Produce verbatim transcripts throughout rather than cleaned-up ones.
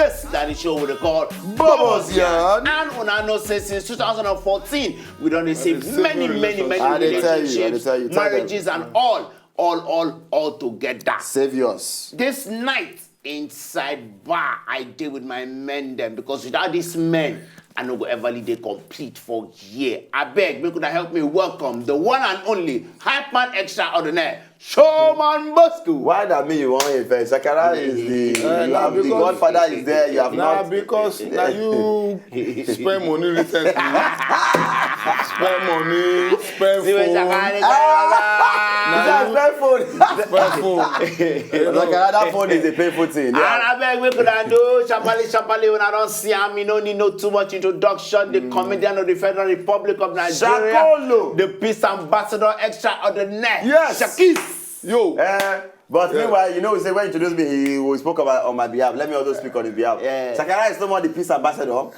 Yes, that is show we dey call Bubbles Yarn. And una know say since two thousand fourteen, we don dey save many, many, many relationships, marriages and all, all, all, all together. Save yours. This night inside bar, I dey with my men dem, because without these men, I no go ever dey complete for here. Abeg, make una help me welcome the one and only Hype Man Extraordinaire, Showman Bosco. Why that me you want event? Shakara is the, uh, the godfather is there. You have not, because now you spend money recently. Spend money, spend phone. Spend phone. Spend phone. Like another phone is a painful thing. Yeah. And I beg we could do sharply, sharply when I don't see him. You no need no too much introduction. The comedian of the Federal Republic of Nigeria, Shakolo, the peace ambassador extraordinaire. Yes. Shakis. Yo. Eh, but meanwhile, you know, we say when you introduce me, he will spoke about on my behalf. Let me also speak on his behalf. Yeah. Shakara is no more the peace ambassador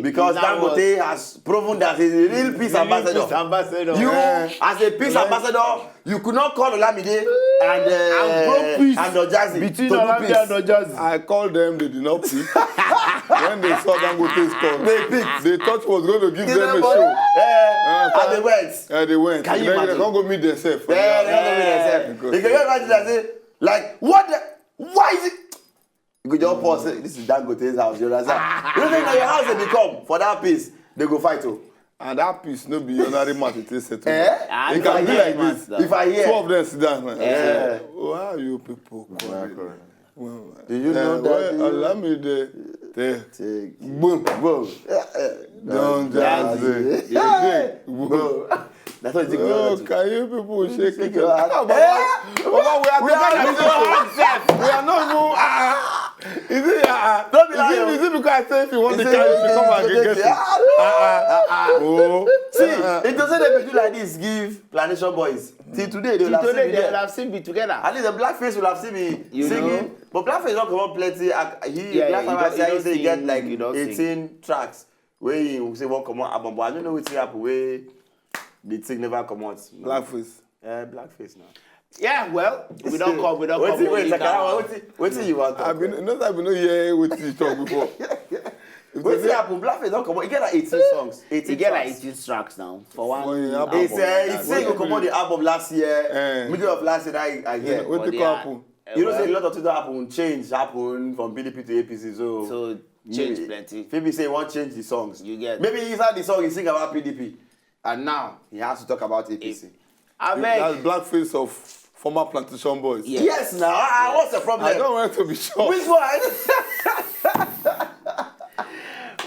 because Dangote has proven that he's a real peace ambassador. Peace ambassador. You, as a peace ambassador, you could not call Olamide and, uh, and Ojazi between Olamide and Ojazi. I called them, they did not pick. When they saw Dangote's call, they picked. They thought he was going to give them a show. And they went. And they went. Can you imagine? They can't go meet themselves. Yeah, they can't go meet themselves. If you imagine that, say, like, what the, why is it? You could just pause. Say, this is Dangote's house. You understand? You think that your house they become for that piece? They go fight you. And that piece no be ordinary matter to settle. Eh? It can be like this. If I hear two of them sit down, man. Yeah. Why are you people calling? Do you know that? Olamide, take boom, boom. Don Jazzy. Take boom. That's what it's going on. Can you people shake it? Baba, we are not even. Ah, is it? Ah, don't be lying. Is it because I say if you want the car, you should come and get it? Ah, ah, ah, ah. Oh. See, if you say they do like this, give Plantation Boys. Till today, they will have still be together. At least the Blackface will have still be singing. But Blackface don't come up plenty. He, Blackface, he say he get like eighteen tracks. Wey he say wan comot album, but I don't know wetin happen wey the thing never comot. Blackface. Eh, Blackface now. Yeah, well, we don't come, we don't come. Wetin, wait, Sakara, wetin, wetin you want? I been, no, I been no hear wetin you talk before. Wetin happen? Blackface don comot. E get like eighteen songs. Eighteen tracks. E get like eighteen tracks now for one album. He say he go comot the album last year, middle of last year. I hear. Wetin come happen? You know say a lot of things don happen. Change happen from P D P to A P C. So change plenty. Maybe say he wan change the songs. You get. Maybe inside the song he sing about P D P, and now he has to talk about A P C. Abeg. That's Blackface of former Plantation Boys. Yes, now. Ah, what's the problem? I don't want to be shocked. Which one?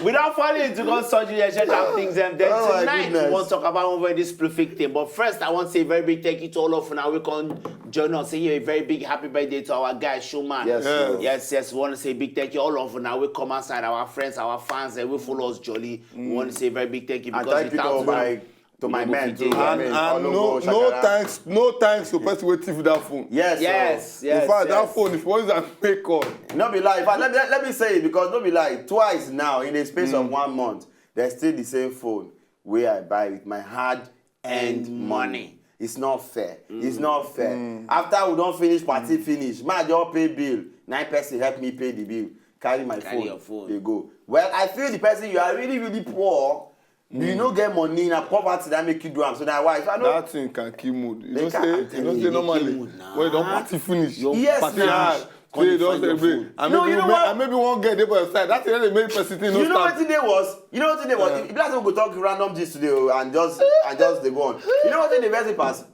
We don fall into God surgery and check out things and then tonight we wan talk about one very specific thing. But first, I wan say a very big thank you to all of una wey come join us. Say a very big happy birthday to our guy Showman. Yes, yes, we wan say big thank you all of una wey come outside, our friends, our fans, and wey follow us jolly. We wan say a very big thank you because without una, to my men too. And, and no, no thanks, no thanks to person wey thief that phone. Yes, yes, yes. In fact, that phone, if you want to make call. No be lie. In fact, let me, let me say it because no be lie. Twice now in the space of one month, there's still the same phone where I buy with my hard-earned money. It's not fair. It's not fair. After we don finish party finish, ma just pay bill. Nine person help me pay the bill. Carry my phone. Carry your phone. They go. Well, I feel the person you are really, really poor. You no get money, na poverty that make you do am. So na why if I no. That thing can kill mood. You know say, you know say normally when you don party finish, yes, party finish. Say you don celebrate. And maybe, and maybe one girl dey for your side. That thing dey make person think no stand. You know wetin dey worse? You know wetin dey worse? If like say we go talk random gist today o, and just, and just dey go on. You know wetin dey vex me pass?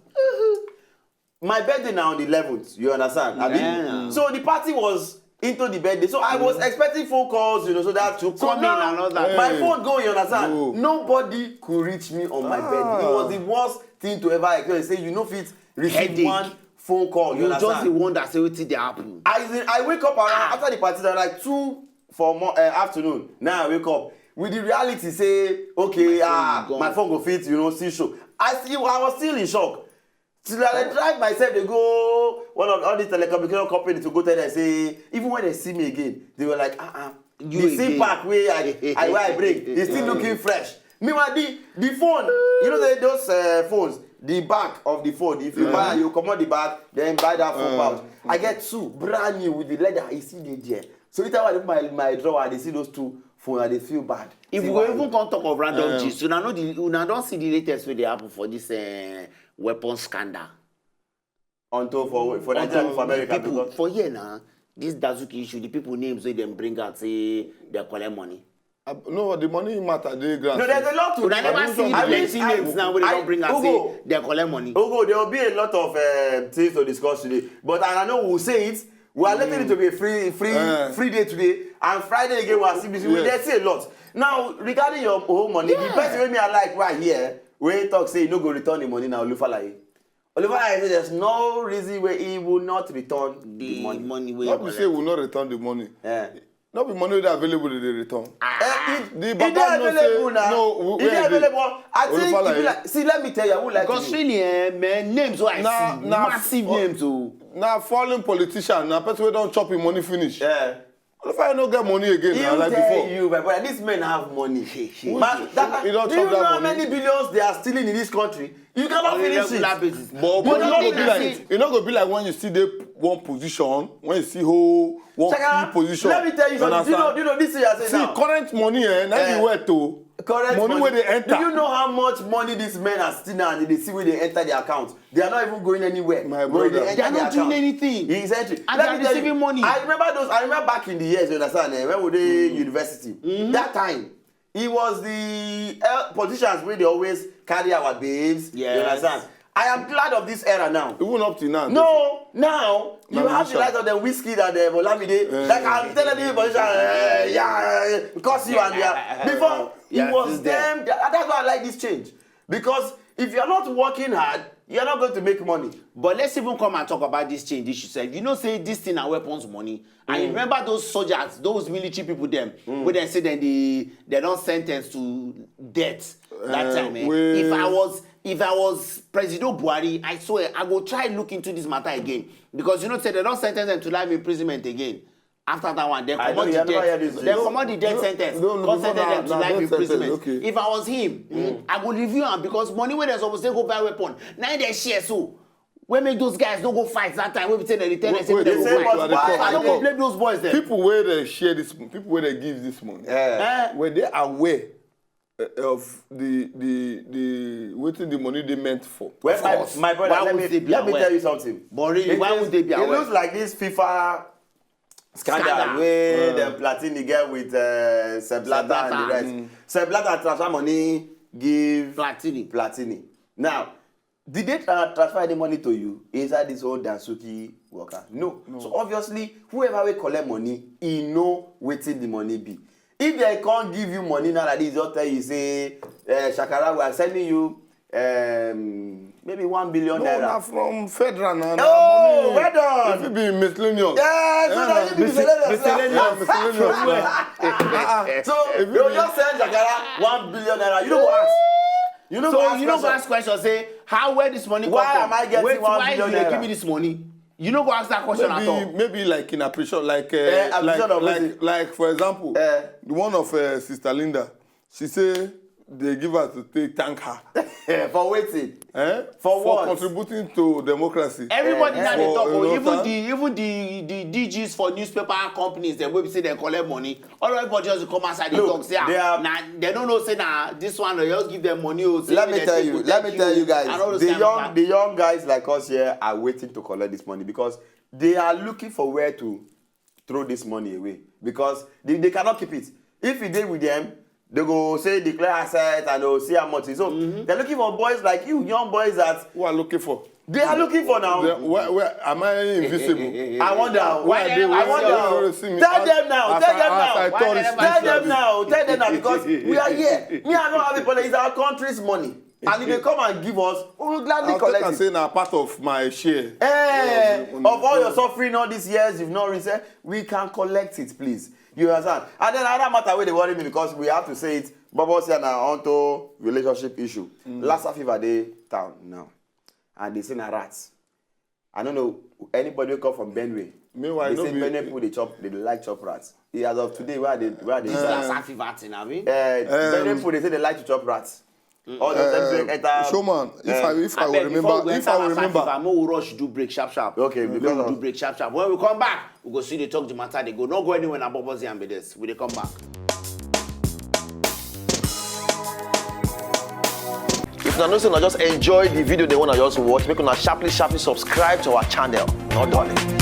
My birthday na on the eleventh, you understand, abi? Yeah. So the party was into the birthday. So I was expecting phone calls, you know, so that to come in and all that. My phone go, you understand? Nobody could reach me on my birthday. It was the worst thing to ever experience. Say you no fit receive one phone call, you understand? You just dey wonder say wetin dey happen. I, I wake up around, after the party, around like two for mo-, uh, afternoon. Now I wake up with the reality say, okay, my phone go fit, you know, still show. I still, I was still in shock. Till I drive myself, they go one of all these telecommunication company to go tell them say, even when they see me again, they were like, ah, ah, the same pack where I, I, where I break, they still looking fresh. Meanwhile, the, the phone, you know, they, those uh, phones, the back of the phone, if you buy, you comot the back, then buy that phone pouch. I get two brand new with the leather, you see they there. So each time I dey open my my drawer, I dey see those two phones, I dey feel bad. If we go even come talk of random um, gist, una know the una don see the latest wey dey happen for this uh, weapon scandal. Until for for Nigeria and for America, people because for here na this Dazuki issue, the people names wey dem bring out say dem collect money. Uh, no, the money matter dey ground. No, there's a lot to. Una never see plenty names now wey dem bring out say dem collect money. Ogo, there will be a lot of uh, things to discuss today, but I know we will say it. We are letting it to be a free, free, uh, free day today, and Friday again we are C B C. We dey see a lot. Now regarding your own money, yeah. The person wey me I like right here, wey talk say you no go return the money now, Olufalaye. Olufalaye say there's no reason where he will not return the, the money. Money wey. Not be say we will not return the money. Yeah. No be money wey dey available dey return. Ah, eh, the baba no say no. Where e dey available? I think e be like, see, let me tell you, I would like because to really, eh, man, names wey I see, na, massive names o. Na fallen politician, na person wey don chop him money finish. Yeah. Olufalaye no get money again na like before. He tell you, my brother, these men have money. Man, that, do you know how money? Many billions they are stealing in this country? You cannot finish it. Basis. But, but e no go be like e no go be like when you see the one position, when you see who one key position. Let me tell you something. You know, you know this thing I say see, now. Current money, eh, na eh, the way to current money, money wey dey enter. Do you know how much money these men are stealing and they see where they enter their account? They are not even going anywhere. My brother, they are not doing anything. Exactly. And they are receiving money. I remember those. I remember back in the years, you understand, eh, when we were mm. University. Mm-hmm. That time, it was the uh, politicians where they always carry our babes. Yes. You understand? I am glad of this era now. Even up to now. No, now you have the likes of the Wizkid and the Olamide. Uh, like I'm telling you, politicians, uh, yeah, because you and yeah. Before it was them. That's why I like this change. Because if you're not working hard, you're not going to make money. But let's even come and talk about this change issue sef. You know say this thing na weapons money. And you remember those soldiers, those military people dem, wey dem say dem dey dem don sentence to death that time. Eh? If I was if I was Presido Buhari, I swear I go try look into this matter again. Because you know say dem don sentence dem to life imprisonment again. After that one, dem comot the death dem comot the death sentence, come sentence dem to life imprisonment. If I was him, I go review am because money wey dem suppose take go buy weapon na im dem share so, wey make those guys no go fight that time wey be say dem dey tell dem say make dem go fight. I no go blame those boys dem. People wey dem share this, people wey dem give this money, were they aware of the the the wetin the money dey meant for. Well, my, my brother, let me, let me tell you something. But really, why would they be aware? It looks like this FIFA scandal wey dem Platini get with uh, Seblata and the rest. Seblata transfer money give Platini. Platini. Now, did they uh, transfer any money to you inside this whole Dansuki worker? No. No. So obviously, whoever will collect money, he know wetin the money be. If they can't give you money now like this, they'll tell you, say, uh, Shakara, we are sending you um, maybe one billion naira. No, na from federal na. Oh, well done. If you be miscellaneous. Yeah, so yeah, that you be miscellaneous. Miscellaneous. Miscellaneous. So you just send Shakara one billion naira. You know what? You know so you know ask question say how where this money come from? Why am I getting one billion naira? Why you dey give me this money? You no go ask that question maybe, at all. Maybe like in appreciation, like uh, eh, like, like, like for example, eh. The one of uh, Sister Linda, she say they give her to take thank her. For waiting. Eh? For, for what? Contributing to democracy. Everybody eh. Now they talk. Oh, even the even the the D Gs for newspaper companies, they will say they collect money. All everybody just come outside the talk say ah, they are, nah, they don't know say nah this one they just give them money. Oh, let me tell you, let me tell you guys, the young the young guys like us here are waiting to collect this money because they are looking for where to throw this money away because they, they cannot keep it. If you deal with them, they go say declare asset and they will see how much. So mm-hmm. They're looking for boys like you, young boys that who are looking for. They are looking for now. Where, where am I invisible? I wonder. Why I wonder. Tell them now. Tell them now. Tell them now. Tell them now because we are here. Me, I don't have a problem. It's our country's money. And if they come and give us, we will gladly collect it. I say na part of my share. Eh, of all your suffering all these years, you've not received, we can collect it, please. You understand? And then another matter where they worry me because we have to say it, Bobo say na onto relationship issue. Mm. Lassa fever dey town now. And they say na rats. I don't know anybody wey come from Benue. Meanwhile, they say Benue people dey chop, they like chop rats. As of today, where they where they this last fever thing, I mean. Uh, um, Benue people they say they like to chop rats. All those M C enter. Showman, if I if I will Abeg, before remember, we if enter I will Master remember, Fever, make we rush do break sharp sharp. Okay, Make because we of- do break sharp sharp. When we come back, we go see the talk the matter. They go, no go anywhere. Na Bobo Zion be this. We dey come back. If una know say una just enjoy the video they wanna just watch, make una sharply sharply subscribe to our channel. No darling.